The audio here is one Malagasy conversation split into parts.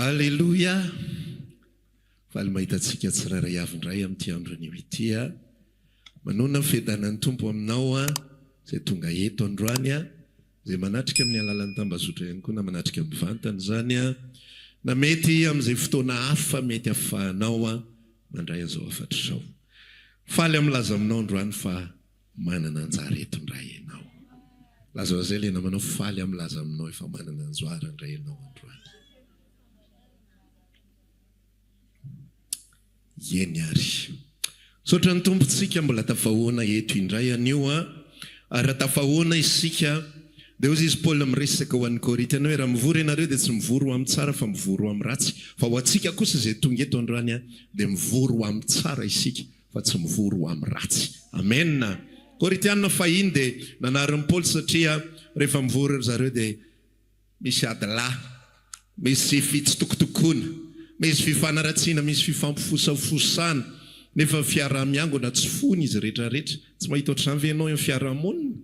Aleloia! Faly mahita antsika tsirairay avy indray amin'ity andro anio ity a. Manonona ny fiadanan'ny Tompo aminao a, izay tonga eto androany a, izay manatrika amin'ny alalan'ny tambazotra ihany koa na manatrika mivantana izany a, na mety amin'izay fotoana hafa mety afahanao a mandray an'izao hafatra izao. Faly aho milaza aminao androany fa Manana anjara eto indray ianao. Lazao an'izay ilay namanao faly aho milaza aminao efa manana anjoara indray ianao androany. Eny ary. Misaotra ny Tompo tsika mbola tafahoana eto indray anio a. Ary raha tafahoana isika dia hozy izy Paul miresaka ho an'ny Korintiana hoe raha mivory ianareo dia tsy mivory ho amin'ny tsara fa mivory ho amin'ny ratsy. Fa ho antsika kosa izay tonga eto androany a dia mivory ho amin'ny tsara isika. fa tsy mivory ho amin'ny ratsy. Amen! Korintiana fahiny dia nanarin'i Paoly satria rehefa mivory ry zareo dia misy ady lahy, misy fitsitokotokoana, misy fifanaratsiana, misy fifampifosafosana, nefa ny fiaraha-miangona tsy foana izy rehetrarehetra. Tsy mahita ohatr'izany ve ianao eo amin'ny fiaraha-monina?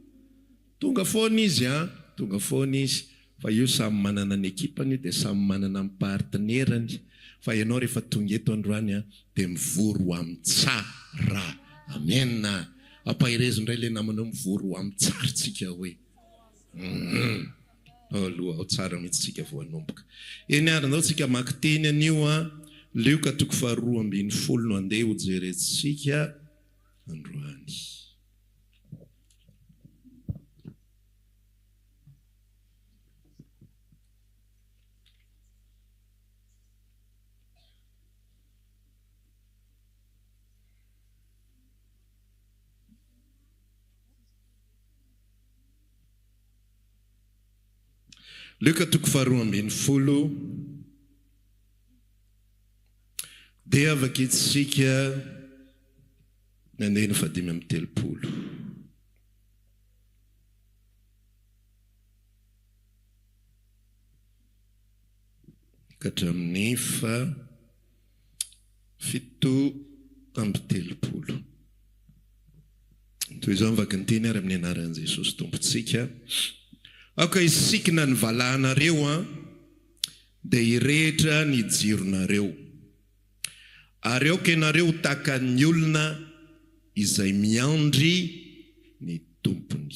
Tonga foana izy an! Tonga foana izy. Fa io samy manana ny ekipany io dia samy manana ny partenerany. Fa ianao rehefa tonga eto androany an, dia mivory ho amin'ny tsara. Amen a! Ampaherezo indray ilay namanao mivory ho amin'ny tsara tsika hoe. Hum. Ao aloha, ao tsara mihitsy tsika vao hanomboka. Eny ary, ndao tsika hamaky teny anio an. Lioka toko faharoa ambinifolo no andeha hojerentsika androany. Lioka toko faharoa ambinifolo dia vakintsika ny andininy fahadimy amby telopolo. Ka hatramin'ny faha 37. Toy izao ny vakinteny ary amin'ny anaran'i Jesosy Tompontsika. Aoka hisikina ny valahanareo an, dia hirehitra ny jironareo. Ary aoka ianareo ho tahaka ny olona izay miandry ny tompony.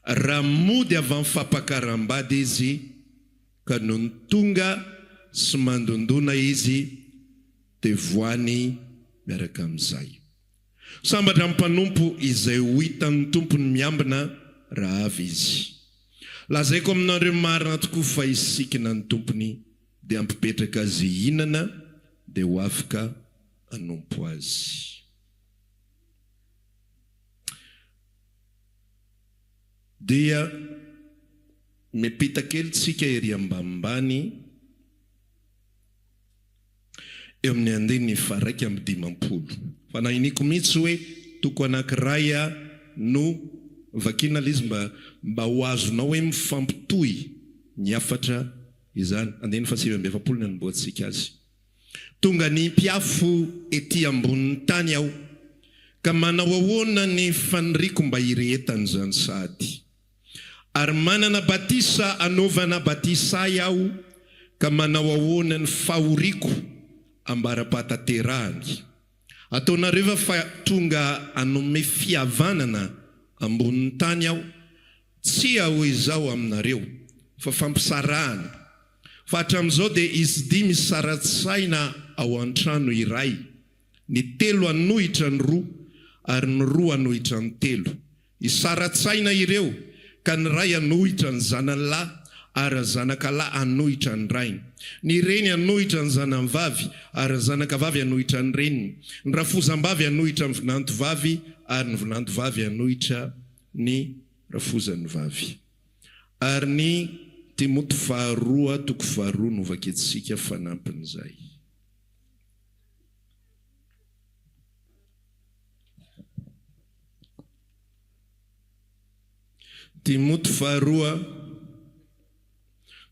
Raha mody avy amin'ny fampakaram-bady izy, ka nony tonga sy mandondona izy, dia voany miaraka amin'izay. Sambatra ny mpanompo izay ho hitan'ny tompony miambina raha avy izy. Lazaiko aminareo marina tokoa fa hisikina ny tompony dia hampipetraka azy hihinana dia ho afka hanompo azy. Dia miampita kely tsika ery ambanimbany eo amin'ny andininy faha-51. Fa nahiniako mihitsy hoe toko anankiray no vakiana ilay izy mba mba ho azonao hoe mifampitohy ny hafatra Izany, andininy faha-49 ny anombohantsika azy. Tonga nihimpy afo ety ambonin'ny tany aho, ka manao ahoana ny faniriako mba hirehetan'izany sahady? Ary manana batisa hanaovana batisa ahy aho, ka manao ahoana ny fahoriako ambara-pahatanterahany? Ataonareo va fa tonga hanome fihavanana ambonin'ny tany aho? Tsia, hoy izaho aminareo, fa fampisarahana. Fa hatramin'izao dia hisy dimy hisara-tsaina ao an-trano iray, ny telo hanohitra ny roa, ary ny roa hanohitra ny telo. Hisara-tsaina ireo, ka ny ray hanohitra ny zanany lahy, ary ny zanaka lahy hanohitra ny rainy. Ny reny hanohitra ny zanany vavy, ary ny zanaka vavy hanohitra ny reniny. Ny rafozam-bavy hanohitra ny vinantovavy, ary ny vinantovavy hanohitra ny rafozan'ny vavy. Ary ny Timoty faharoa toko faharoa no vakintsika fanampin'izay. Timoty faharoa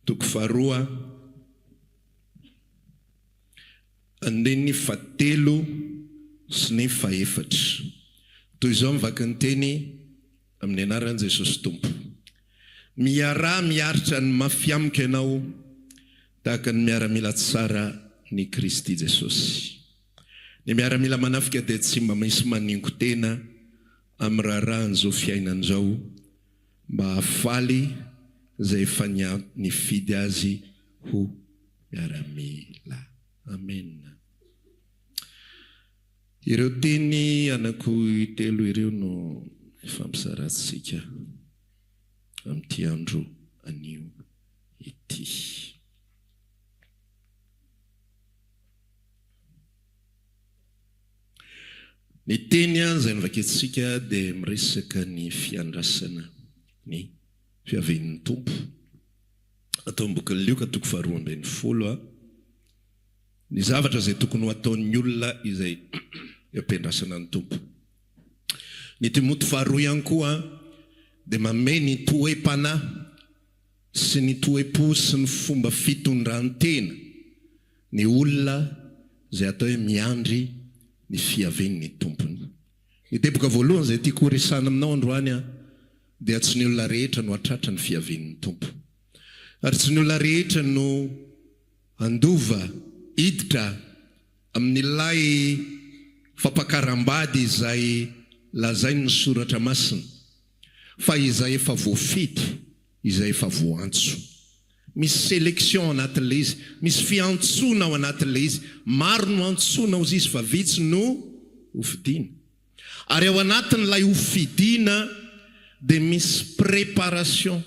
toko faharoa Andininy fahatelo sy ny fahefatra. Toy izao ny vakin'ny teny amin'ny anaran'i Jesosy Tompo. Miaraha miaritra ny mafy amiko ianao, Tahaka ny miaramila tsara ny Kristy Jesosy. Ny miaramila manafika dia tsy mba misy maningo-tena amin'ny raharahan'izao fiainana izao mba hahafaly izay efa nifidy azy ho miaramila. Amena. Ireo teny anankiroa ireo no ifampizarantsika amin'ity andro anio ity. Ny teny izay novakintsika dia miresaka ny fiandrasana ny fiavian'ny Tompo. Atao amin'ny bokin'i Lioka toko faharoa 12. Ny zavatra izay tokony ho ataon'ny olona izay eo am-piandrasana ny Tompo. Ny Timoty faharoa ihany koa dia mamehy ny toe-panahy sy ny toe-po sy ny fomba fitondran-tena ny olona izay atao hoe miandry ny fiavian'ny Tompony. Ny teboka voalohany izay tiako horesahana aminao androany dia tsy ny olona rehetra no hatratra ny fiavian'ny Tompo. Ary tsy ny olona rehetra no Handova hiditra amin'ilay fampakaram-bady izay lazain'ny Soratra Masina fa izay efa voafidy, izay efa voantso. Misy sélection ao anatin'ilay izy, misy fiantsoana ao anatin'ilay izy. Maro no antsoina hozy izy fa vitsy no hofidiana. Ary ao anatin'ilay hofidiana dia misy préparation,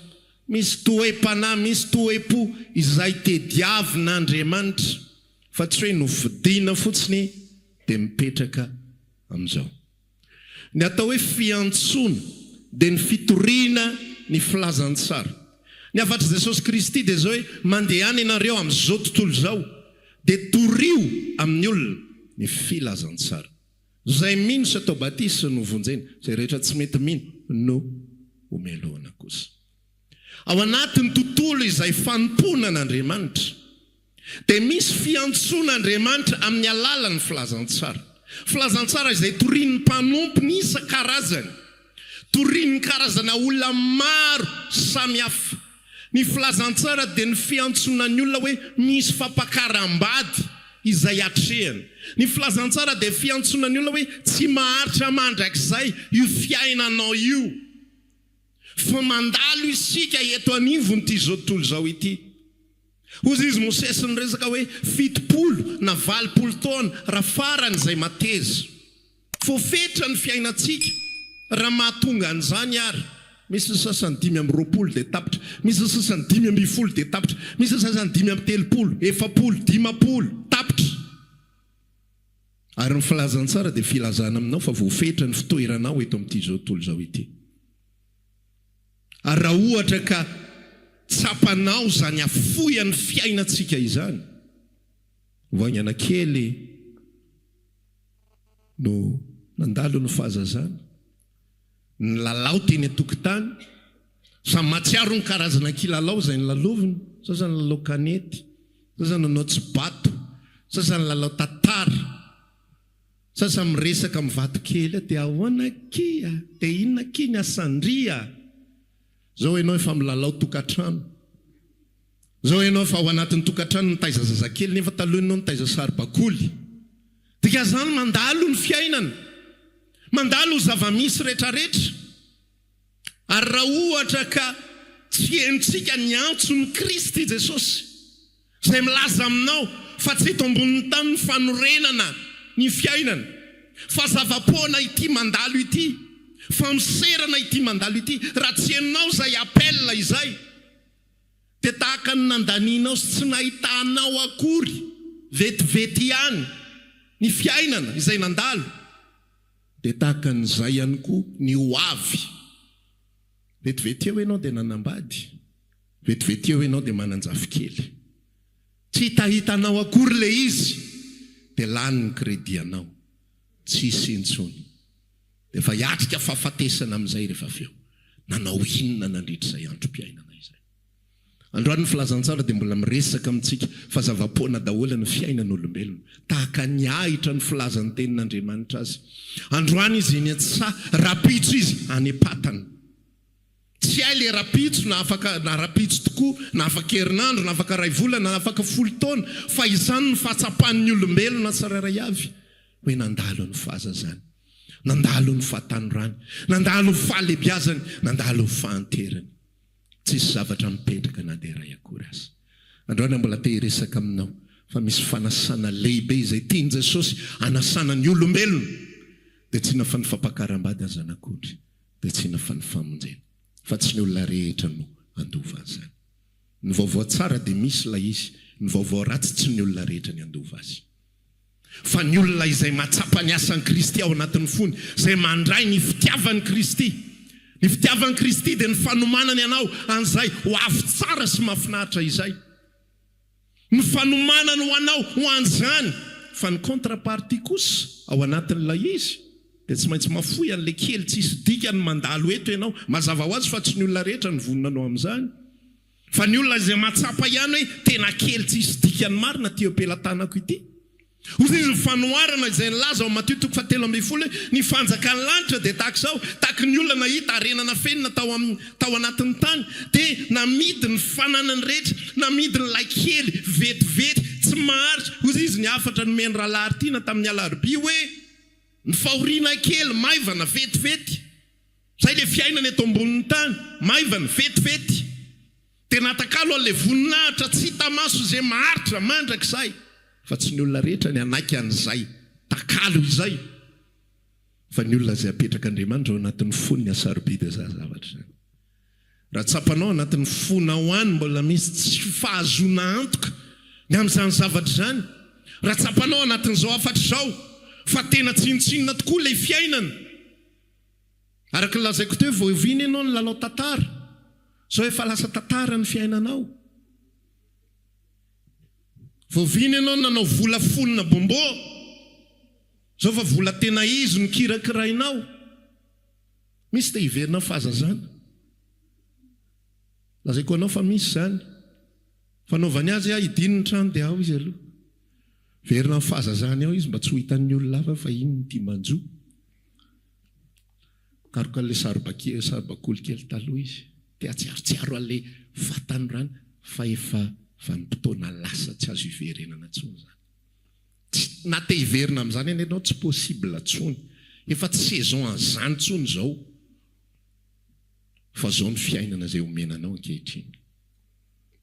misy toe-panahy, misy toe-po izay tediavin'Andriamanitra fa tsy hoe nofidiana fotsiny dia mipetraka amin'izao. Ny atao hoe fiantsoana dia ny fitoriana ny filazantsara. Ny hafatr'i Jesosy Kristy dia izao hoe mandehana ianareo amin'izao tontolo izao dia torio amin'ny olona ny filazantsara. Izay mino sy atao batisa no vonjena, izay rehetra tsy mety mino no homelohina kosa. Ao anatin'ny tontolo izay fanompoana an'Andriamanitra, dia misy fiantsoana Andriamanitra amin'ny alalan'ny filazantsara. Filazantsara izay torian'ny mpanompony isan-karazany, torian'ny karazana olona maro samihafa. Ny filazantsara dia ny fiantsoana ny olona hoe misy fampakaram-bady izay atrehana. Ny filazantsara dia fiantsoana ny olona hoe tsy maharitra mandrakizay io fiainanao io fa mandalo isika eto anivon'ity izao tontolo izao ity. Hozy izy Mosesy niresaka hoe 70 na 80 taona raha farany izay mateza. Voafetra ny fiainantsika raha mahatonga an'izany ary. Misy ny sasany 25 dia tapitra, misy ny sasany 15 dia tapitra, misy ny sasany 35, 40, 50, tapitra. Ary ny filazantsara dia filazana aminao fa voafetra ny fitoeranao eto amin'ity izao tontolo izao ity. Ary raha ohatra ka tsapanao izany hafohian'ny fiainantsika izany, vao haingana kely, no nandalo ny fahazazana, nilalao teny an-tokotany, samy mahatsiaro ny karazana kilalao izay nolalovina, sasany nilalao kanety, sasany nanao tsibato, sasany nilalao tantara, sasany miresaka amin'ny vatokely eo, dia ahoana akia, dia inona akia ny asan-dry a! Izao ianao efa milalao tokantrano. Zao ianao efa ao anatin'ny tokantrano nitaiza zazakely nefa taloha ianao nitaiza saribakoly. Dikan'izany mandalo ny fiainana. Mandalo ny zava-misy retraretra. Ary raha ohatra ka tsy henontsika ny antson'i Kristy Jesosy izay milaza aminao fa tsy eto ambonin'ny tany ny fanorenana ny fiainana fa zava-poana ity mandalo ity, famiserana ity mandalo ity, raha tsy henonao izay appel izay, Dia tahaka ny nandanianao sy tsy nahitanao akory vetivety ihany ny fiainana izay nandalo, dia tahaka an'izay ihany koa ny ho avy. Vetivety eo ianao dia nanambady, vetivety eo ianao dia manan-jafikely. Tsy hitahitanao akory ilay izy, dia lany ny crédit anao, tsy hisy intsony. Dia efa hiatrika fahafatesana amin'izay rehefa avy eo. Nanao inona nandritra izay androm-piainana izay? Androany ny filazantsara dia mbola miresaka amintsika fa zava-poana daholo ny fiainan'olombelona. Tahaka ny ahitra ny filazan'ny tenin'Andriamanitra azy. Androany izy eny an-tsaha, rahampitso izy any am-patana. Tsy hay le rapitso na afaka na rapitso tokoa na afaka herinandro na afaka ray volana na afaka folo taona fa izany no fahatsapan'ny olombelona tsirairay avy hoe nandalo ny fahazazany, nandalo ny fahatanorany, nandalo ny fahalebiazany, nandalo ny fahanterany. Tsisy zavatra mipetraka na dia iray akory aza. Androany aho mbola te hiresaka aminao fa misy fanasana lehibe izay tian'i Jesosy hanasana ny olombelona dia tsy inona fa ny fampakaram-bady ny zanak'ondry. dia tsy inona fa ny famonjena, fa tsy ny olona rehetra no handova an'izany. Ny vaovao tsara dia misy ilay izy, ny vaovao ratsy tsy ny olona rehetra ny handova azy. Fa ny olona izay mahatsapa ny asan'i Kristy ao anatin'ny fony, izay mandray ny fitiavan'i Kristy. Ny fitiavan'i Kristy dia ny fanomanany anao an'izay ho avy tsara sy mahafinaritra izay. Ny fanomanany ho anao ho an'izany. Fa ny contre-partie kosa ao anatin'ilay izy dia tsy maintsy mafoy an'ilay kely tsisy dikany mandalo eto ianao. Mazava ho azy fa tsy ny olona rehetra no vonona anao amin'izany. Fa ny olona izay mahatsapa ihany hoe tena kely tsisy dikany marina ity eo am-pelatanako ity. Hoy izy ny fanoharana izay nilaza ao Matio toko fahatelo ambin'ny folo hoe, Ny fanjakan'ny lanitra dia tahaka izao, tahaky ny olona nahita harena nafenina tao amin'ny tao anatin'ny tany, dia namidy ny fananany rehetra, namidy ny lay kely vetivety, tsy maharitra. Hoy izy ny hafatra nomen'i Rahalahy Artiana tamin'ny alarobia hoe, Ny fahoriana kely, maivana, vetivety. Izay ilay fiainana eto ambonin'ny tany, maivana, vetivety. Dia natakalo an'ilay voninahitra tsy hita maso izay maharitra mandrakizay. Fa tsy ny olona rehetra ny hanaiky an'izay takalo izay, fa ny olona izay apetrak'Andriamanitra ao anatin'ny fony ny hasarobidy izany zavatra izany. Raha tsapanao anatin'ny fonao any mbola misy tsy fahazoana antoka ny amin'izany zavatra izany, raha tsapanao anatin'izao hafatra izao fa tena tsinontsinona tokoa ilay fiainana, Araka ny lazaiko teo, vao oviana ianao nilalao tantara? Zao efa lasa tantara ny fiainanao. Vao oviana ianao nanao vola fonona bonbon? Zao fa vola tena izy no kirakirainao. Misy te hiverina amin'ny fahazazana. Lazaiko anao fa misy izany. Fanaovany azy ah, hidino ny trano dia ao izy aloha. Verina amin'ny fahazazany ao izy mba tsy ho hitan'ny olona hafa fa iny no tia manjo. Mikaroka an'ilay saribaky, saribakoly kely taloha izy. Te hahatsiarotsiaro an'ilay fahatanorana fa efa vanim-potoana lasa tsy azo iverenana intsony izany. Tsy, na te hiverina amin'izany anie ianao tsy possible intsony. Efa tsy saison an'izany intsony izao. Fa izao ny fiainana izay omena anao ankehitriny.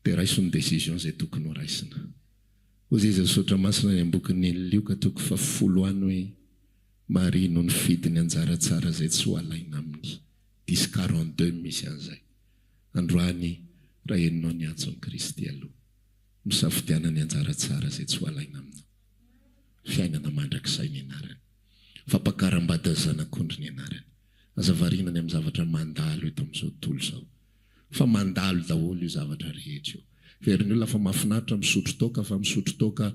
Dia raiso ny décision izay tokony ho raisina. Hoy izy ny Soratra Masina any am-bokin'ny Lioka toko fahafolo any hoe. Maria no nifidy ny anjara tsara izay tsy ho alaina aminy. Dix 42 misy an'izay. Androany raha henonao ny antson'i Kristy aloha, misafidiana ny anjara tsara izay tsy ho alaina aminao. Fiainana mandrakizay ny anarany. Fampakaram-badin'ny Zanak'ondry ny anarany. Aza variana ny amin'ny zavatra mandalo eto amin'izao tontolo izao. Fa mandalo daholo io zavatra rehetra io. Heverin'ny olona fa mahafinaritra misotro toaka fa misotro toaka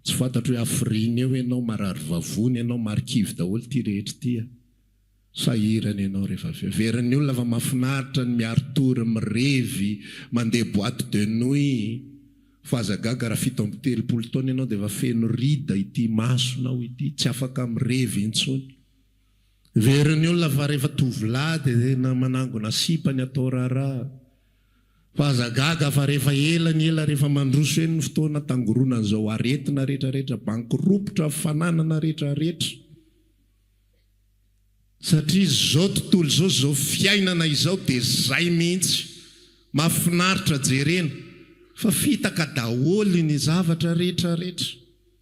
Tsy fantatro hoe hafiriana eo ianao, marary vavony ianao, marikivy daholo ity rehetra ity a! Sahirana ianao rehefa avy eo. Heverin'ny olona fa mahafinaritra ny miari-tory, mirevy, mandeha boite de nuit. Fa aza gaga raha 37 taona ianao dia efa feno rida ity masonao ity, tsy afaka mirevy intsony. Heverin'ny olona fa rehefa tovolahy dia tena manangona sipa ny atao raharaha. Fa aza gaga fa rehefa ela ny ela rehefa mandroso eny ny fotoana tangoronan'izao aretina rehetra rehetra bankiropotra fananana rehetra rehetra satria zao tontolo izao zao fiainana izao dia zay mihitsy mahafinaritra jerena fa fitaka daholo ny zavatra rehetra rehetra.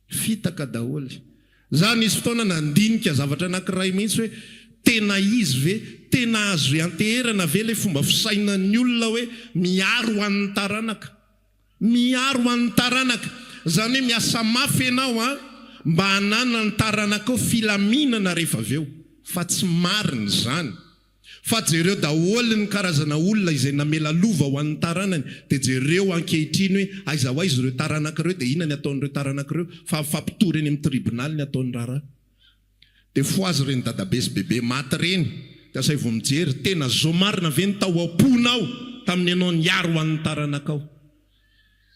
Fitaka daholo. Za nisy fotoana nandinika zavatra anakiray mihitsy hoe tena izy ve, tena azo ianteherana ve ilay fomba fisainan'ny olona hoe miaro ho an'ny taranaka. Miaro ho an'ny taranaka. Izany hoe miasa mafy ianao an, mba hananan'ny taranakao filaminana rehefa avy eo. Fa tsy marina izany. Fa jereo daholo ny karazana olona izay namela lova ho an'ny taranany, dia jereo ankehitriny hoe aiza ho aiza ireo taranaka ireo, dia inona ny ataon'ireo taranaka ireo, fa mifampitory eny amin'ny tribonaly ny ataon'ny raharaha. Dia fohazy ireny dadabe sy bebe maty ireny, dia asaivo mijery, tena zo marina ve ny tao am-ponao tamin'ny ianao niaro ho an'ny taranakao?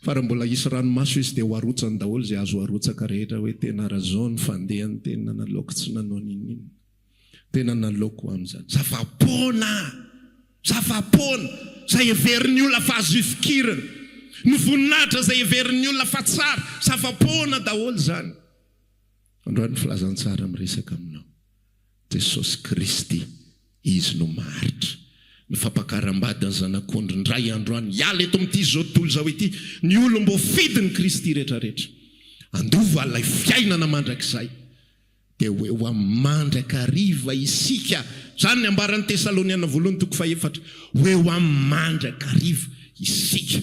Fa raha mbola hisy ranomaso izy dia ho arotsany daholo izay azo arotsaka rehetra hoe tena raha zao ny fandehany tena naleoko tsy nanao n'inon'inona. Tena naleoko ho amin'izany. Zava-poana! Zava-poana izay heverin'ny olona fa azo ifikirana, ny voninahitra izay heverin'ny olona fa tsara, zava-poana daholo izany. Androany ny filazantsara miresaka aminao. Jesosy Kristy, Izy no maharitra. Ny fampakaram-bady ny Zanak'ondry indray andro any, hiala eto amin'ity izao tontolo izao ity, ny olom-boafidin'i Kristy rehetrarehetra. Handova ilay fiainana mandrakizay. Dia ho eo aminy mandrakariva isika. Izany ny ambaran'ny Tesaloniana voalohany toko fahefatra. Ho eo aminy mandrakariva isika.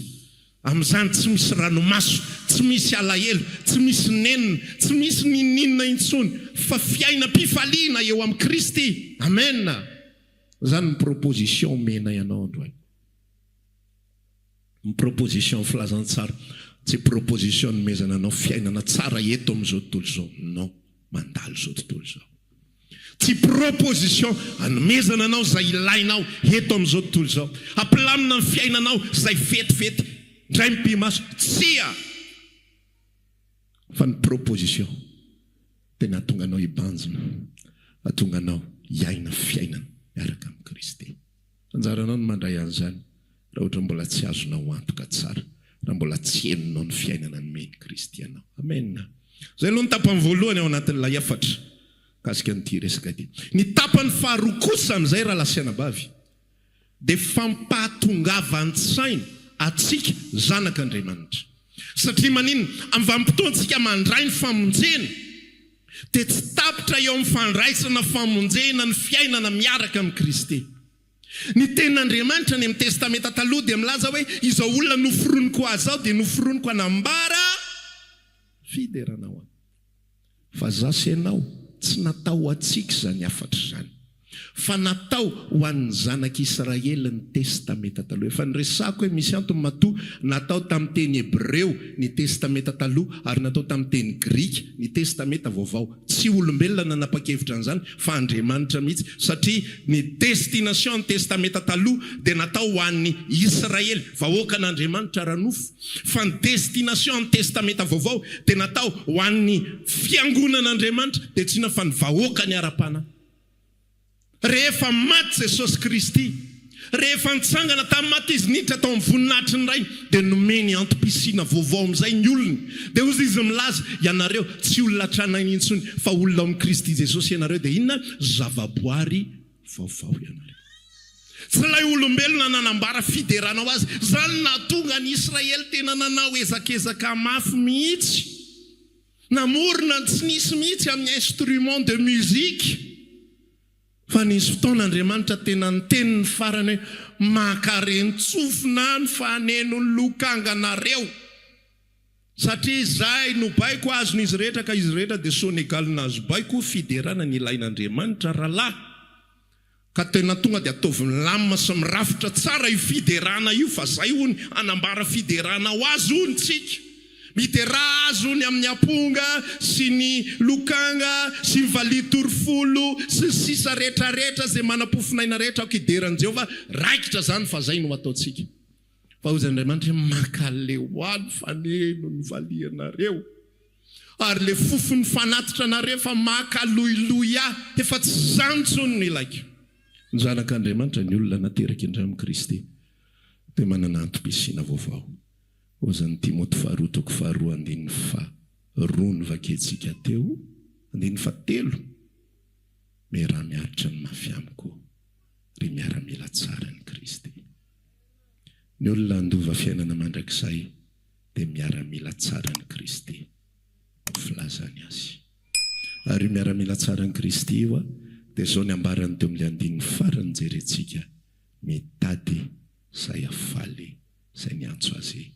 Amin'izany tsy misy ranomaso, tsy misy alahelo, tsy misy nenina, tsy misy n'inon'inona intsony, fa fiainam-pifaliana eo amin'i Kristy. Amen! Izany ny proposition omenay anao androany. Ny proposition filazantsara tsy proposition anomezana anao fiainana tsara eto amin'izao tontolo izao. Non, mandalo izao tontolo izao. Tsy proposition anomezana anao izay ilainao eto amin'izao tontolo izao. Hampilamina ny fiainanao izay vetivety indray mipi-maso. Tsia! Fa ny proposition dia nahatonga anao hibanjina, hahatonga anao hiaina fiainana miaraka amin'i Kristy. Anjaranao ny mandray an'izany raha ohatra mbola tsy azonao antoka tsara, raha mbola tsy henonao ny fiainana nomen'i Kristy anao. Amen. Izay aloha ny tapany voalohany ao anatin'ilay hafatra mikasika an'ity resaka ity. Ny tapany faharoa kosa amin'izay rahalahy sy anabavy dia fampahatongavan-tsaina antsika zanak'Andriamanitra. Satria maninona? Amin'ny vanim-potoantsika mandray ny famonjena dia tsy tapitra eo amin'ny fandraisana famonjena ny fiainana miaraka amin'i Kristy. Ny Tenin'Andriamanitra any amin'ny Testamenta Taloha dia milaza hoe, Izao olona noforoniko azy izao dia noforoniko hanambara fiderana ho ahy. Fa za sy ianao, tsy natao ho antsika izany hafatra izany. Fa natao ho an'ny zanak'Israely ny Testamenta Taloha. Efa niresahako hoe misy antony matoa natao tamin'ny teny hebreo ny Testamenta Taloha ary natao tamin'ny teny grika ny Testamenta Vaovao. Tsy olombelona nanapa-kevitra an'izany fa Andriamanitra mihitsy satria ny destination ny Testamenta Taloha dia natao ho an'ny Israely, vahoakan'Andriamanitra ara-nofo. Fa ny destination ny Testamenta Vaovao dia natao ho an'ny Fiangonan'Andriamanitra, dia tsy inona fa ny vahoakany ara-panahy. Rehefa maty Jesosy Kristy, rehefa nitsangana tamin'ny maty Izy, niditra tao amin'ny voninahitry ny Rainy, dia nomeny antom-pisiana vaovao amin'izay ny olony. Dia hoy Izy milaza, Ianareo tsy olona tranainy intsony, fa olona ao amin'i Kristy Jesosy ianareo. Dia inona? Zavaboary vaovao ianareo. Tsy ilay olombelona nanambara fiderana ho azy. Izany no nahatonga ny Israely tena nanao ezakezaka mafy mihitsy. Namorona ny tsy nisy mihitsy amin'ny instrument de musique. Fa nisy fotoana Andriamanitra tena niteny ny farany hoe, Mankaren-tsofina ny fanenon'ny lokanganareo. Satria izay no baiko azon'izy rehetra ka izy rehetra dia sonegaly nahazo baiko, fiderana ny ilain'Andriamanitra rahalahy. Ka tena tonga dia ataovy milamina sy mirafitra tsara io fiderana io fa zay hono hanambara fiderana ho azy hono tsika. Miderà azy hono amin'ny amponga sy ny lokanga sy ny valiha torifolo sy ny sisa rehetra rehetra izay manam-pofonaina rehetra aoka hidera an'i Jehovah. Raikitra zany fa zay no ataontsika. Fa hozy Andriamanitra hoe mankaleo ahy ny faneno ny valihanareo. Ary le fofon'ny fanatitra anareo efa makaloiloy ahy, efa tsy zany tsony no ilaiko. Ny zanak'Andriamanitra, ny olona nateraky indray amin'i Kristy, dia manana antom-pisiana vaovao. Hozan'i Timoty faharoa toko faharoa andininy faha roa novakiantsika teo, andininy fahatelo, Miaraha miaritra ny mafy amiko, ry miaramila tsaran'i Kristy. Ny olona handova fiainana mandrakizay dia miaramila tsaran'i Kristy no filazany azy. Ary io miaramila tsaran'i Kristy io dia izao ny ambarany teo amin'ilay andininy farany jerentsika, mitady izay hahafaly izay niantso azy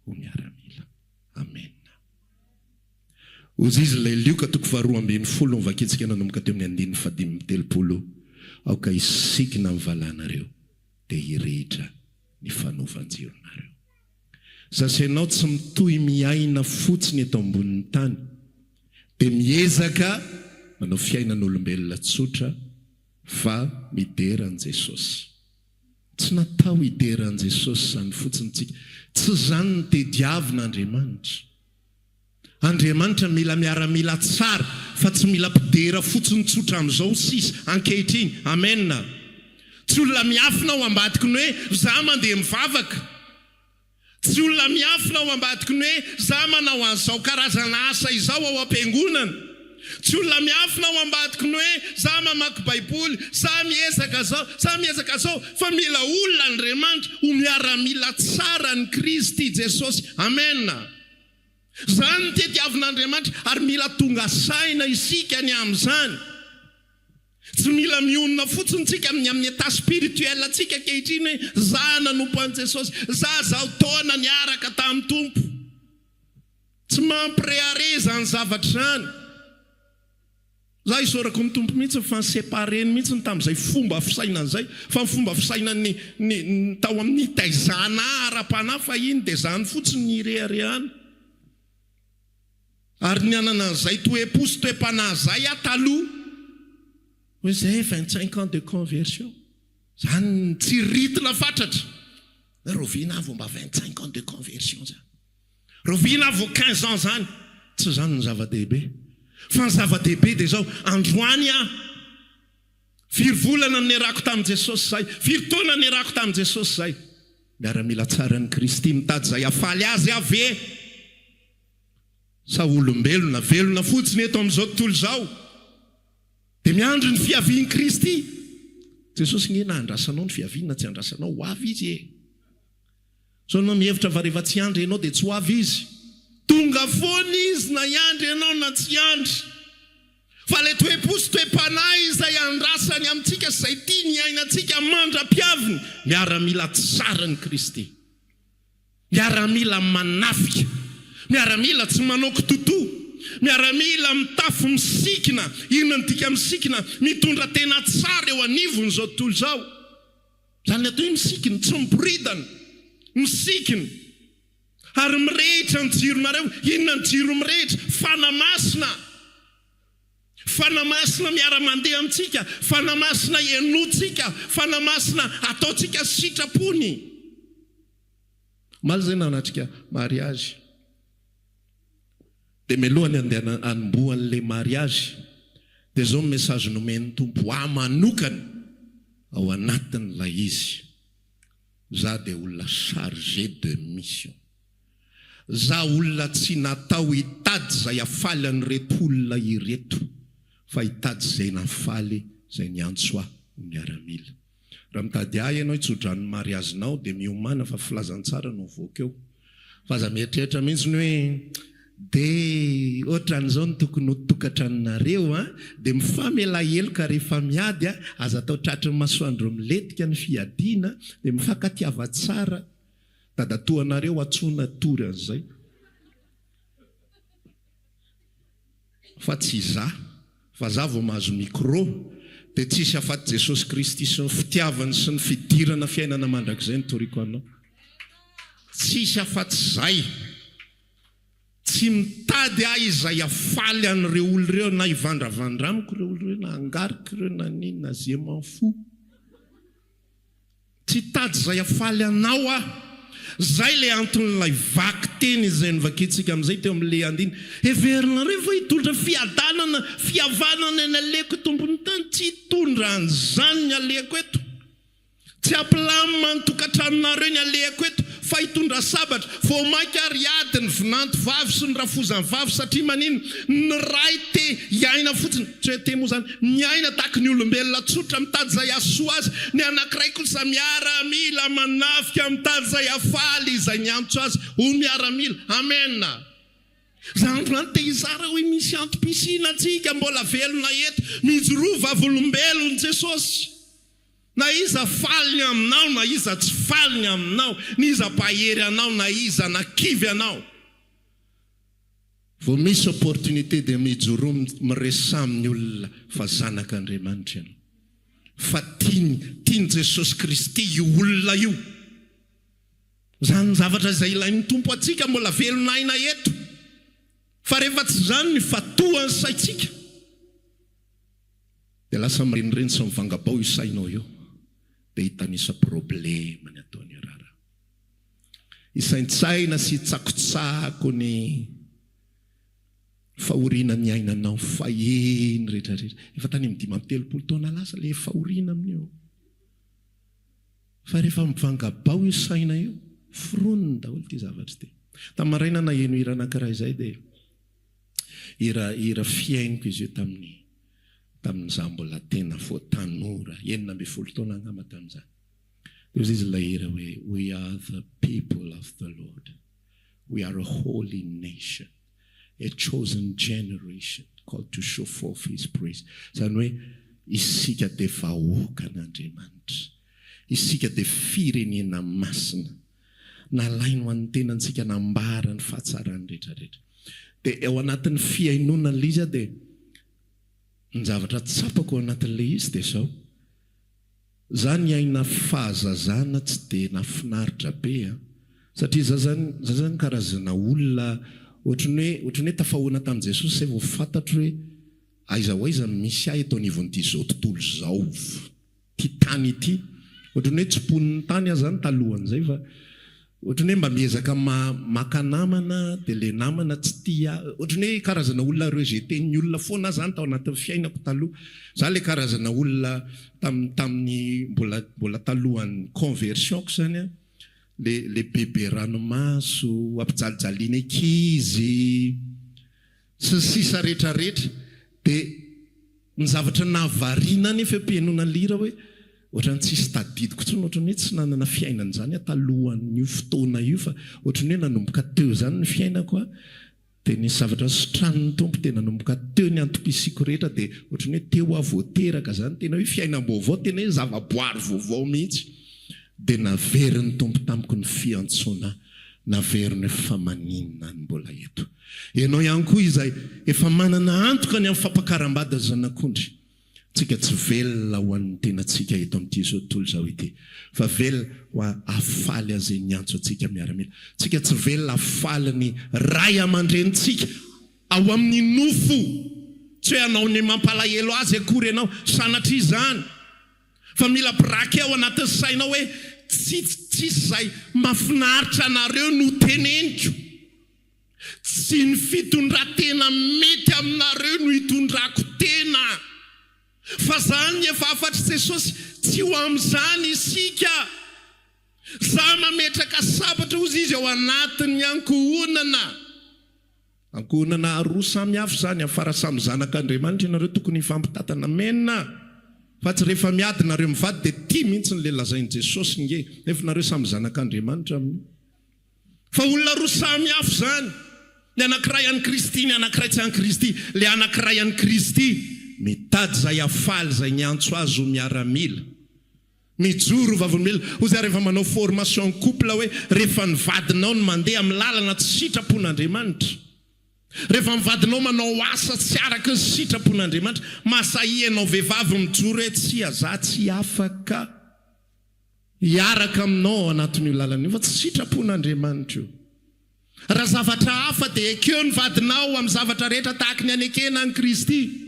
ho miaramila. Amena. Hozy izy ilay Lioka toko faharoa ambinifolo novakintsika nanomboka teo amin'ny andininy fahadimy amby telopolo, Aoka hisikina ny valanareo dia hirehitra ny fanovan-jironareo. Sasa ianao tsy mitohy miaina fotsiny eto ambonin'ny tany dia miezaka manao fiainan'olombelona tsotra fa midera an'i Jesosy. Tsy natao hidera an'i Jesosy izany fotsiny tsika. Tsy izany no tediavin'Andriamanitra. Andriamanitra mila miaramila tsara fa tsy mila mpidera fotsiny tsotra amin'izao sisa ankehitriny. Amen. Tsy olona miafina ao ambadiky ny hoe za mandeha mivavaka. Tsy olona miafina ao ambadiky ny hoe za manao an'izao karazana asa izao ao am-piangonana. Tsy olona miafina ao ambadiky ny hoe za mamaky baiboly, za miezaka zao, za miezaka zao, fa mila olona Andriamanitra ho miaramila tsara an'i Kristy Jesosy. Amen! Zany no tediavin'Andriamanitra ary mila tonga saina isika ny amin'izany. Tsy mila mionona fotsiny tsika amin'ny amin'ny état spirituel antsika ankehitriny hoe za nanompo an'i Jesosy, za zao taona niaraka tamin'ny Tompo. Tsy mampirehareha izany zavatra izany. Za isaorako ny Tompo mihitsy fa ni-separer-ny mihitsy tamin'izay fomba fisainana izay, fa ny fomba fisainan'ny ny ny tao amin'ny nitaizana ahy ara-panahy fahiny dia izany fotsiny ny ireharehana. Ary ny hanana an'izay toe-po sy toe-panahy izay aho taloha, hoe izay 25 ans de conversion, izany nitsiritina fatratra, hoe rahoviana aho vao mba 25 ans de conversion izany, rahoviana aho vao 15 ans izany, tsy izany no zava-dehibe, fa ny zava-dehibe dia izao, androany aho, firy volana no niarahako tamin'i Jesosy izay, firy taona niarahako tamin'i Jesosy izay, miaramila tsaran'i Kristy, mitady izay hahafaly Azy aho ve? Sa olombelona velona fotsiny eto amin'izao tontolo izao dia miandry ny fiavian'i Kristy? Jesosy nge na andrasanao ny fiaviany na tsy andrasanao, ho avy Izy e! Sao ianao mihevitra fa rehefa tsy hiandry ianao dia tsy ho avy Izy? Tonga foana Izy na hiandry ianao na tsy hiandry. Fa ilay toe-po sy toe-panahy izay andrasany amintsika sy izay tiany hiainantsika mandra-piaviny, miaramila tsaran'i Kristy. Miaramila manafika, miaramila tsy manao kitotoa, miaramila mitafy misikina, inona no dika misikina? Mitondra tena tsara eo anivon'izao tontolo izao. Izany ny atao hoe misikina, tsy miboridana, misikina. Ary mirehitra ny jironareo, inona ny jiro mirehitra? Fanahy Masina. Fanahy Masina miara-mandeha amintsika, Fanahy Masina henointsika, Fanahy Masina ataontsika sitrapony. Omaly zay nanatrika mariage dia mialohan'ny handehana hanombohan'ilay mariage dia zao ny message nomen'ny Tompo ahy manokana ao anatin'ilay izy, za dia olona chargé de mission, za olona tsy natao hitady izay hafaly an'ireto olona ireto fa hitady izay nahafaly izay niantso ahy ho miaramila. Raha mitady ahy ianao hitsodrano ny mariazinao dia miomàna fa filazantsara no mivoaka eo. Fa aza mieritreritra mihitsy ny hoe dia ohatran'izao no tokony ho tokantranonareo an, dia mifamela heloka rehefa miady an, aza atao tratry ny masoandro milentika ny fiadiana, dia mifankatiava tsara. Dadatoanareo antsoina hitory an'izay. Fa tsy izaho, fa za vao mahazo micro dia tsisy afaty Jesosy Kristy sy ny fitiavany sy ny fidirana fiainana mandrakizay no toriko anao. Tsisy afatsy zay. Tsy mitady ahy izay hafaly an'ireo olona ireo na hivandravandra amiko ireo olona ireo na hangariko ireo na n'inona, je m'en fous. Tsy hitady izay hafaly anao aho. Izay ilay anton'ilay vakiteny izay novakintsika amin'izay teo amin'ilay andininy. Heverinareo fa hitondra fiadanana, fihavanana ny alehako eto ambonin'ny tany? Tsy hitondra an'izany ny alehako eto. Tsy hampilamina ny tokantranonareo ny alehako eto, fa hitondra sabatra. Vao mainka ary hiady ny vinanto vavy sy ny rafozany vavy satria maninona? Ny ray te hiaina fotsiny, tsy hoe te moa izany, miaina tahaky ny olombelona tsotra mitady izay hahasoa azy, ny anankiray kosa miaramila manafika mitady izay hahafaly izay niantso azy ho miaramila. Amen! Izany andro izany te hizara hoe misy antom-pisiana antsika mbola velona eto, mijoroa vavolombelon'i Jesosy. Na iza faly ny aminao na iza tsy faly ny aminao, n'iza mpahery anao na iza nakivy anao. Vao misy opportunité dia mijoroa miresaha amin'ny olona fa zanak'Andriamanitra ianao. Fa tiany, tian'i Jesosy Kristy io olona io. Izany zavatra izay ilain'ny Tompo antsika mbola velon'aina eto. Fa rehefa tsy izany ny fatohan'ny saintsika dia lasa mirenireny sy mivangabao io sainao io dia hitanisa problema ny ataon'io raharaha. Hisaintsaina sy hitsakotsako ny fahoriana niainanao fahiny rehetra rehetra. Efa tany amin'ny 35 taona lasa ilay fahoriana amin'io. Fa rehefa mivangabao io saina io, foroniny daholo ity zavatra ity. Tamin'ny maraina naheno hira anankiray izay dia hira hira fihainoko izy io tamin'ny tamin'izaho mbola tena vao tanora, 16 taona angamba tamin'izany. Dia hoy izy ilay hira hoe We are the people of the Lord, we are a holy nation, a chosen generation called to show forth his praise. Izany hoe isika dia vahoakan'Andriamanitra. Isika dia firenena masina. Nalainy ho an'ny tenantsika nambara ny fahatsarany rehetra rehetra. Dia ao anatin'ny fihainoana an'ilay izy aho dia ny zavatra tsapako ao anatin'ilay izy dia izao, Za niaina fahazazana tsy dia nafinaritra be an! Satria za zany, za zany karazana olona ohatran'ny hoe, ohatran'ny hoe tafahoana tamin'i Jesosy zay vao fantatro hoe aiza ho aiza no misy ahy eto anivon'ity zao tontolo izao, ity tany ity. Ohatran'ny hoe tsy mponin'ny tany aho zany talohan'izay fa Ohatran'ny hoe mba miezaka maka namana dia ilay namana tsy tia ahy. Ohatran'ny hoe karazana olona rejeter-n'ny olona foana aho izany tao anatin'ny fiainako taloha. Izaho ilay karazana olona tamin'ny tamin'ny mbola mbola talohan'ny conversion-ko izany an, ilay ilay bebe ranomaso, ampijalijaliana ankizy, sy ny sisa rehetra rehetra. Dia ny zavatra nahavariana ahy nefa eo am-pihainoana an'ilay hira hoe Ohatran'ny tsisy tadidiko intsony, ohatran'ny hoe tsy nanana fiainana izany aho talohan'io fotoana io fa ohatran'ny hoe nanomboka teo izany ny fiainako an, dia nisy zavatra nositranin'ny Tompo dia nanomboka teo ny antom-pisiako rehetra dia ohatran'ny hoe teo aho vao teraka izany, tena hoe fiainam-baovao, tena hoe zava-boary vaovao mihitsy. Dia naverin'ny Tompo tamiko ny fiantsoana ahy, naveriny hoe fa maninona no mbola eto? Ianao ihany koa izay efa manana antoka ny amin'ny fampakaram-bady ny zanak'ondry. Tsika tsy velona ho an'ny tenantsika eto amin'ity izao tontolo izao ity, fa velona ho hahafaly Azy niantso antsika miaramila. Tsika tsy velona hahafaly ny ray aman-drenintsika ao amin'ny nofo. Tsy hoe hanao ny mampalahelo azy akory ianao, sanatria izany. Fa mila braquer ao anatin'ny sainao hoe tsy tsisy izay mahafinaritra anareo no teneniko. Tsy ny fitondratena mety aminareo no itondrako tena. Fa zany efa hafatr'i Jesosy, tsy ho amin'izany isika. Za mametraka sabatra hozy izy ao anatin'ny ankohonana. Ankohonana roa samy hafa izany, fa raha samy zanak'Andriamanitra ianareo tokony hifampitantana. Amen! Fa tsy rehefa miady nareo mivady dia tia mihitsy ny le lazain'i Jesosy nge, nefa nareo samy zanak'Andriamanitra amin'io. Fa olona roa samy hafa izany, ny anankiray an'i Kristy, ny anankiray tsy an'i Kristy. Ilay anankiray an'i Kristy, mitady izay hahafaly izay niantso azy ho miaramila. Mijoro ho vavolombelona. Hoy izaho rehefa manao formation couple hoe, rehefa ny vadinao no mandeha amin'ny lalana tsy sitrapon'Andriamanitra, rehefa ny vadinao manao asa tsy araka ny sitrapon'Andriamanitra, mahasahiha ianao vehivavy mijoro hoe tsia, za tsy afaka. Hiaraka aminao ao anatin'io lalana io fa tsy sitrapon'Andriamanitra io. Raha zavatra hafa dia ekeo ny vadinao amin'ny zavatra rehetra tahaky ny anekena an'i Kristy.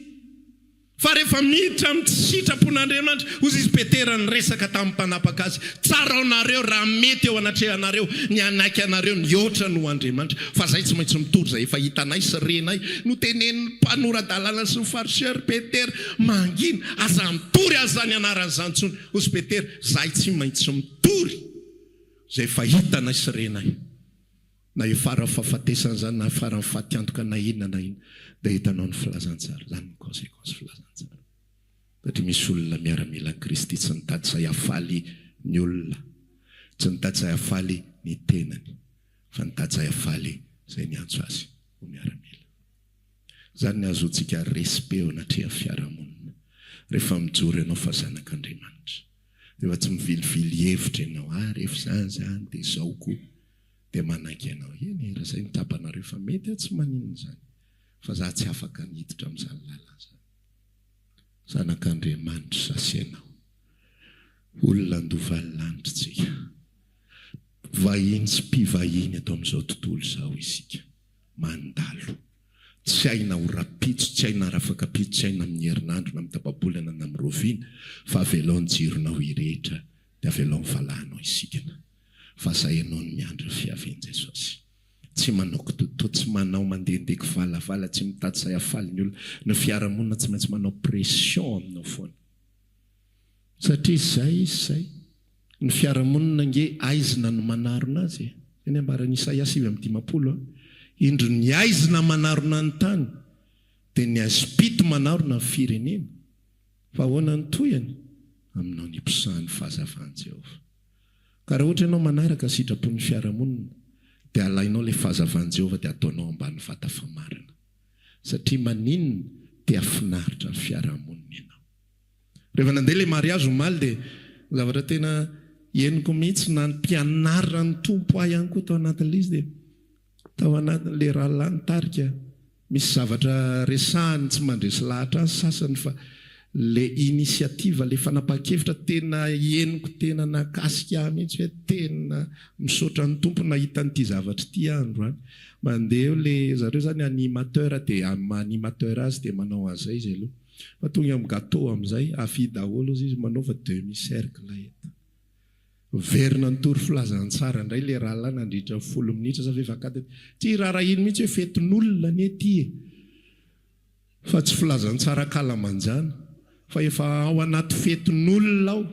Fa rehefa miditra amin'ny tsy sitrapon'Andriamanitra, hozy izy Petera niresaka tamin'ny mpanapaka azy, tsaraonareo raha mety eo anatrehanareo ny hanaiky anareo mihoatra noho Andriamanitra, fa zay tsy maintsy mitory izay efa hitanay sy renay. Notenenin'ny mpanora-dalàna sy ny Fariseo ry Petera, mangina, aza mitory azy izany anarana izany intsony. Hozy Petera, Izahay tsy maintsy mitory izay efa hitanay sy renay, na eo faran'ny fahafatesana izany, na faran'ny fatiantoka, na inona na inona, dia hitanao ny filazantsara. Izany ny conséquence filazantsara. Satria misy olona miaramilan'i Kristy tsy nitady izay hahafaly ny olona, tsy nitady izay hahafaly ny tenany, fa nitady izay hahafaly izay niantso azy ho miaramila. Izany ny ahazoantsika respect eo anatrehan'ny fiarahamonina. Rehefa mijoro ianao fa zanak'Andriamanitra. Rehefa tsy mivilivily hevitra ianao, ah rehefa izany izany dia izao koa, dia manaiky ianao. Eny e, raha izay no tsapanareo fa mety aho tsy maninona izany. Fa za tsy afaka ny hiditra amin'izany lalana izany. Zanak'Andriamanitra za sy ianao. Olona handova ny lanitra tsika. Vahiny sy mpivahiny eto amin'izao tontolo izao isika. Mandalo. Tsy hay na ho rapitso, tsy hay na rafakapitso, tsy hay na amin'ny herinandro na amin'ny tapa-bolana na amin'ny roviana, fa avelao ny jironao hirehitra dia avelao ny valahanao hisikina. Fa zay ianao no miandry ny fiavian'i Jesosy. Tsy manao kitotoa, tsy manao mandehandeha kivalavala, tsy mitady izay hahafaly ny olona. Ny fiarahamonina tsy maintsy manao pression aminao foana. Satria izay izy izay. Ny fiarahamonina ange aizina no manarona azy e! Izay ny ambaran'i Isaia 59 a. Indro ny aizina manarona ny tany, dia ny aizim-pito manarona ny firenena. Fa ahoana ny tohiny? Aminao niposahan'ny fahazavan'i Jehovah. Ka raha ohatra ianao manaraka ny sitrapon'ny fiarahamonina, dia alainao ilay fahazavan'i Jehovah dia ataonao ambany vata famarana. Satria maninona? Te hahafinaritra ny fiarahamonina ianao. Rehefa nandeha ilay mariage omaly dia ny zavatra tena henoko mihitsy na nampianaran'ny Tompo ahy ihany koa tao anatin'ilay izy dia tao anatin'ilay rahalahy nitarika misy zavatra resahiny tsy mandresy lahatra ahy ny sasany fa ilay initiative ilay fanapahan-kevitra tena henoko tena nahakasika ahy mihitsy hoe tena misaotra ny Tompo nahita an'ity zavatra ity aho androany. Mandeha eo ilay zareo izany animateur dia amin'ny maha animateur azy dia manao an'izay izy aloha. Fa tonga am gateau amizay, avia daholo ozy izy manaova demi cercle eto. Miverina nitory filazantsara indray le rahalahy nandritra ny folo minitra sa fefak'adiny. Tsy raharahiany mihitsy hoe fetin'olona anie ity e. Fa tsy filazantsara ankalamanjana. Fa efa ao anaty fetin'olona ao.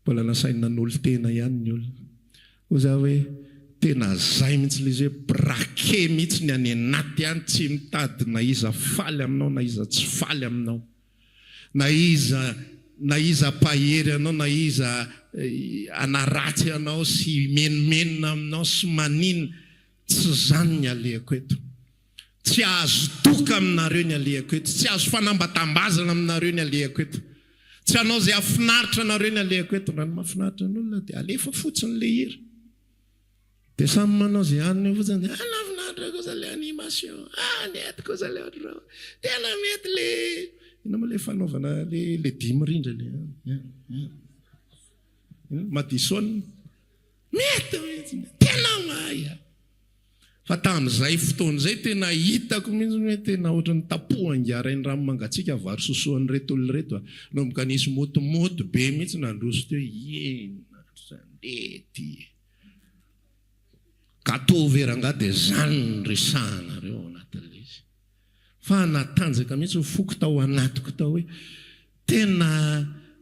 Mbola nasainy nanolo-tena ihany ny olona. Hoy za hoe, tena zay mihitsy ilay izy hoe braquer mihitsy ny any anaty any, tsy mitady na iza faly aminao na iza tsy faly aminao, na iza na iza hampahery anao na iza hanaratsy anao sy himenomenona aminao sy maninona, tsy zany ny alehako eto. Tsy azo doka aminareo ny alehako eto, tsy azo fanambatambazana aminareo ny alehako eto, tsy hanao izay hahafinaritra anareo ny alehako eto. Raha ny mahafinaritra ny olona dia alefa fotsiny ilay hira. Dia samy manao izay haniny eo fotsiny dia ah nahafinaritra kosa ilay animation, ah nety kosa ilay ohatr'izao, tena mety ilay, inona moa ilay fanaovana ilay ilay dihy mirindra ilay, Madison, mety mihitsy, tena mahay ah. Fa tamin'izay fotoana izay tena hitako mihitsy hoe tena ohatran'ny tapohan-giarain'ny rano mangatsiaka vary sosoan'ireto olona ireto a. Nanomboka nisy motomoto be mihitsy nandroso teo, inona izany lety e. Gâteau ve rangahy dia izany no resahanareo ao anatin'ilay izy. Fa natanjaka mihitsy ny foko tao anatiko tao hoe tena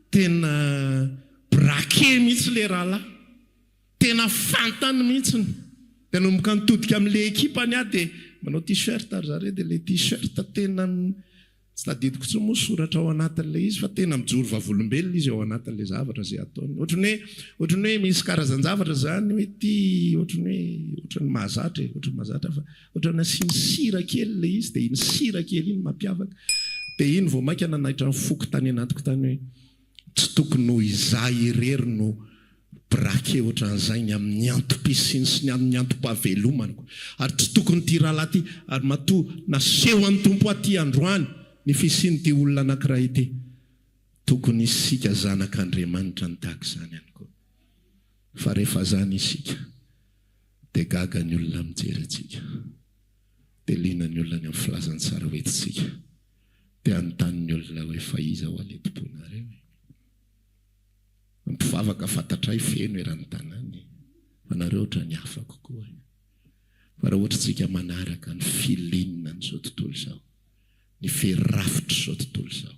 tena braqué mihitsy ilay rahalahy. Tena fantany mihitsiny. Dia nanomboka nitodika amin'ilay ekipany aho dia manao t-shirt ry zareo dia ilay t-shirt tena tsy tadidiko intsony moa soratra ao anatin'ilay izy fa tena mijoro vavolombelona izy ao anatin'ilay zavatra izay ataony. Ohatran'ny hoe ohatran'ny hoe misy karazan-javatra izany hoe ity ohatran'ny hoe ohatran'ny mahazatra e, ohatran'ny mahazatra fa ohatran'ny asiany sira kely ilay izy dia iny sira kely iny mampiavaka. Dia iny vao mainka nanaitra ny foko tany anatiko tany hoe tsy tokony ho izaho irery no Braquer ohatran'izay ny amin'ny antom-pisiany sy ny amin'ny antom-pahavelomany. Ary tsy tokony ity rahalahy ity, ary matoa nasehon'ny Tompo aty androany ny fisian'ity olona anankiray ity, tokony isika zanak'Andriamanitra ny tahaka izany ihany koa. Fa rehefa izany isika, dia gaga ny olona mijery antsika, dia liana ny olona ny amin'ny filazantsara hoentintsika, dia hanontany ny olona hoe fa iza hoa ilay tompoinareo e? Mpivavaka fantatray feno eran'ny tanàna e! Fa nareo ohatran'ny hafa kokoa e! Fa raha ohatra tsika manaraka ny feeling an'izao tontolo izao, ny firafitr'izao tontolo izao,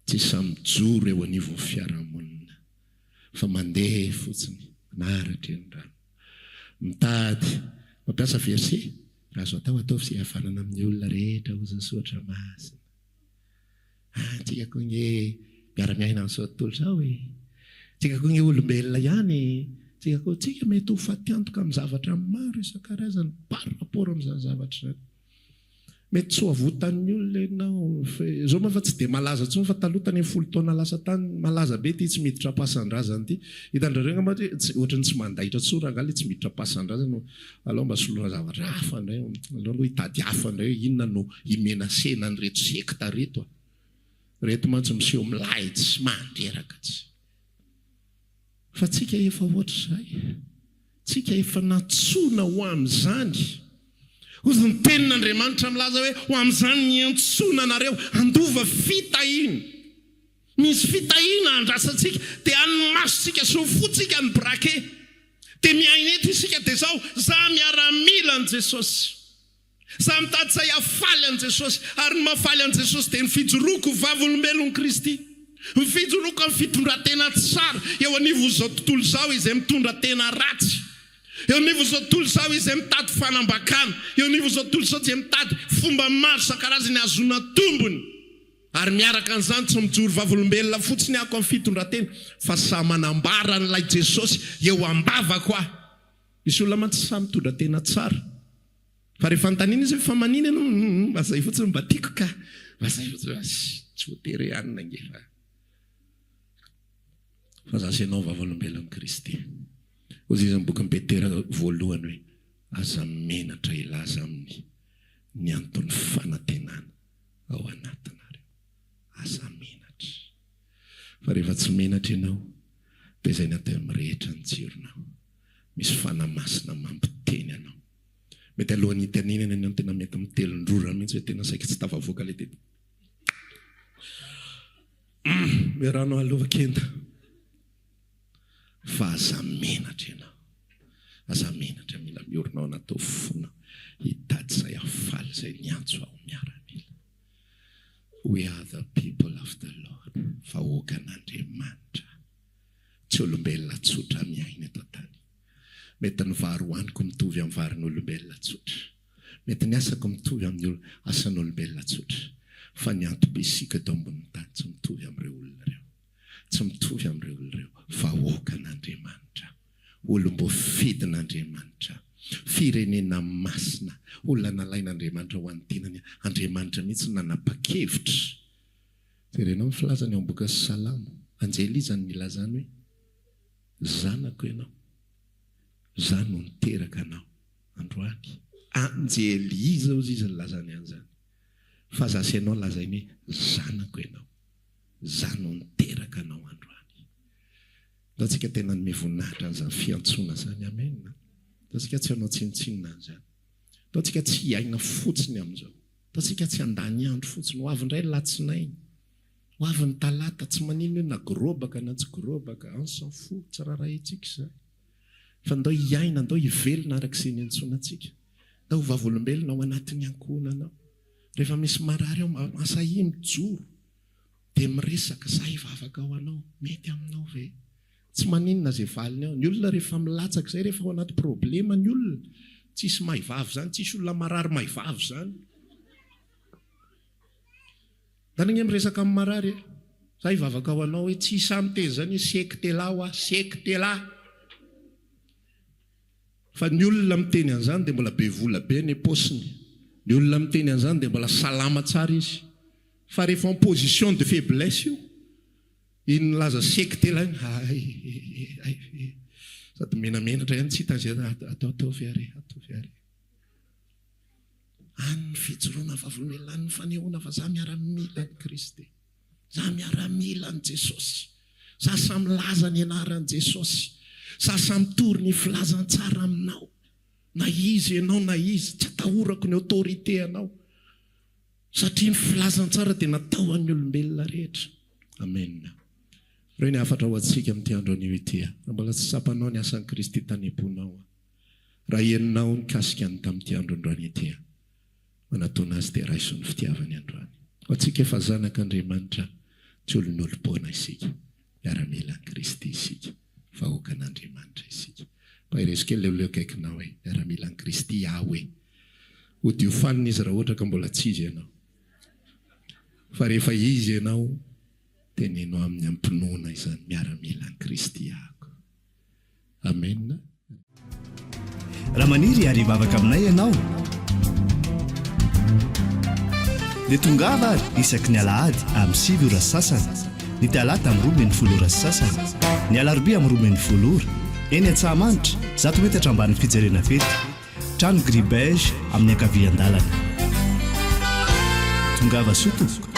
tsy samy mijoro eo anivon'ny fiarahamonina fa mandeha fotsiny manaraka eny rano. Mitady mampiasa verset, raha azo atao ataovy izay hihavanana amin'ny olona rehetra hozy ny soratra masina. Ah, tsika koa nge miara-miaina amin'izao tontolo izao e. Tsika koa nge olombelona ihany e. Tsika koa, tsika mety ho fatiantoka amin'ny zavatra maro isan-karazany par rapport amin'izany zavatra izany. Mety tsy ho avotan'ny olona ianao. Izao moa efa tsy dia malaza intsony fa taloha tany amin'ny folo taona lasa tany, malaza be ity tsy miditra am-pasan-drazana ity. Hitan-dRareo angamba hoe tsy, ohatran'ny tsy mandaitra intsony rangahy ilay tsy miditra am-pasan-drazana. Aleo mba soloina zavatra hafa indray, aleo aloha hitady hafa indray hoe inona no hi-menacer-na an'ireto sekta ireto a! Ireto mantsy miseho milay tsy mandreraka tsy. Fa tsika efa ohatr'izay. Tsika efa nantsoina ho amin'izany. Hozy ny tenin'Andriamanitra milaza hoe ho amin'izany niantsoana anareo handova fitahiana. Misy fitahiana andrasantsika dia any ny masontsika sy ny fontsika ny braquet. Dia miaina eto isika dia zao, za miaramila an'i Jesosy. Za mitady izay hahafaly an'i Jesosy. Ary ny mahafaly an'i Jesosy dia ny fijoroako ho vavolombelon'i Kristy. Ny fijoroako amin'ny fitondran-tena tsara eo anivon'izao tontolo izao izay mitondra tena ratsy. Eo anivon'izao tontolo izao izay mitady fanambakana. Eo anivon'izao tontolo izao izay mitady fomba maro isan-karazany hahazoana tombony. Ary miaraka an'izany tsy mijoro vavolombelona fotsiny ako amin'ny fitondran-tena fa sahy manambara an'ilay Jesosy eo am-bavako aho. Misy olona mantsy sahy mitondra tena tsara fa rehefa anontaniana izy hoe fa manina ianao hum mba zay fotsiny mba tiako ka, mba zay fotsiny tsy voatery hoe anona ange fa fa za sy ianao vavolombelon'i Kristy. Hoy izy amin'ny bokin'i Petera voalohany hoe aza menatra hilaza aminy ny anton'ny fanantenana ao anatinareo. Aza menatra. Fa rehefa tsy menatra ianao dia izay ny atao mirehitra ny jironao. Misy fanahy masina mampiteny anao. Mety alohan'ny hitenenana ianao tena mety mitelin-drora mihitsy hoe tena saika tsy tafavoaka ilay teny. Hum, rano aloha kenda. Fa aza menatra ianao. Aza menatra, mila miorina ao anaty fona hitady izay hahafaly izay niantso aho miaramila. We are the people of the Lord, vahoakan'Andriamanitra. Tsy olombelona tsotra miaina eto an-tany. Mety ny vary hohaniko mitovy amin'ny varin'olombelona tsotra. Mety ny asako mitovy amin'ny asan'olombelona tsotra. Fa ny antom-pisiako eto ambonin'ny tany tsy mitovy amin'ireo olona ireo. Tsy mitovy amin'ireo olona ireo. Vahoakan'Andriamanitra. Olom-boafidin'Andriamanitra. Firenena masina. Olona nalain'Andriamanitra ho an'ny tenany. Andriamanitra mihitsy no nanapa-kevitra. Jerenao ny filazany ao amin'ny bokin'ny Salamo. Anjely iza no nilazany hoe, Zanako ianao, Izaho no niteraka anao androany? Anjely iza hozy izy nilazany an'izany? Fa za sy ianao lazainy hoe, Zanako ianao, Izaho no niteraka anao androany. Ndao tsika tena hanome voninahitra an'izany fiantsoana izany. Amen. Ndao tsika tsy hanao tsinontsinona an'izany. Ndao tsika tsy hiaina fotsiny amin'izao. Ndao tsika tsy handany andro fotsiny. Ho avy indray ny latsinainy. Ho avy ny talata. Tsy maninona io na gorobaka na tsy gorobaka. On s'en fout. Tsy raharahiantsika izany. Fa ndao hiaina, ndao hivelona araka izay niantsoana antsika. Ndao ho vavolombelona ao anatin'ny ankohonanao. Rehefa misy marary ao, masahia mijoro. Dia miresaka, za hivavaka ho anao, mety aminao ve? Tsy maninona izay valiny ao. Ny olona rehefa milatsaka izay, rehefa ao anaty problema ny olona, tsisy mahay vava izany, tsisy olona marary mahay vava izany. Zany ange miresaka amin'ny marary e. Za hivavaka ho anao hoe tsy sahy miteny izany hoe secte lah hoa, secte lah. Fa ny olona miteny an'izany dia mbola be vola be any am-paosiny. Ny olona miteny an'izany dia mbola salama tsara izy. Fa rehefa en position de faiblesse io, iny nilaza secte ilay iny, hay e, hay e, sady menamenatra ihany tsy hita izay atao, ataovy ary, ataovy ary. Any ny fijoroana vavolombelona, any ny fanehoana fa za miaramila an'i Kristy, za miaramila an'i Jesosy, za samy milaza ny anaran'i Jesosy, za samy mitory ny filazantsara aminao, na iza ianao na iza, tsy atahorako ny autorité anao. Satria ny filazantsara dia natao ho an'ny olombelona rehetra. Amena. Ireo ny hafatra ho antsika amin'ity andro anio ity. Raha mbola tsy tsapanao ny asan'i Kristy tany am-ponao, raha henonao nikasika ny tamin'ity andro androany ity, manatòna Azy dia raiso ny fitiavany androany. Ho antsika efa zanak'Andriamanitra, tsy olon'olom-poana isika. Miaramila an'i Kristy isika. Vahoakan'Andriamanitra isika. Maherezo kely ilay olona eo akaikinao hoe, Miaramila an'i Kristy aho e! Odio fanina izy raha ohatra ka mbola tsy izy ianao. Fa rehefa izy ianao, teneno aminy am-pinoana izany, miaramila an'i Kristy ahako. Amena. Raha maniry ary hivavaka aminay ianao dia tongava ary isaky ny alahady amin'ny 9 ora sy sasany, ny talata amin'ny 12 ora sy sasany, ny alarobia amin'ny 12 ora, eny Antsahamanitra, 100 metatra ambanin'ny fijerena fety. Trano gris beige amin'ny ankavian-dalana. Tongava soa tompoko.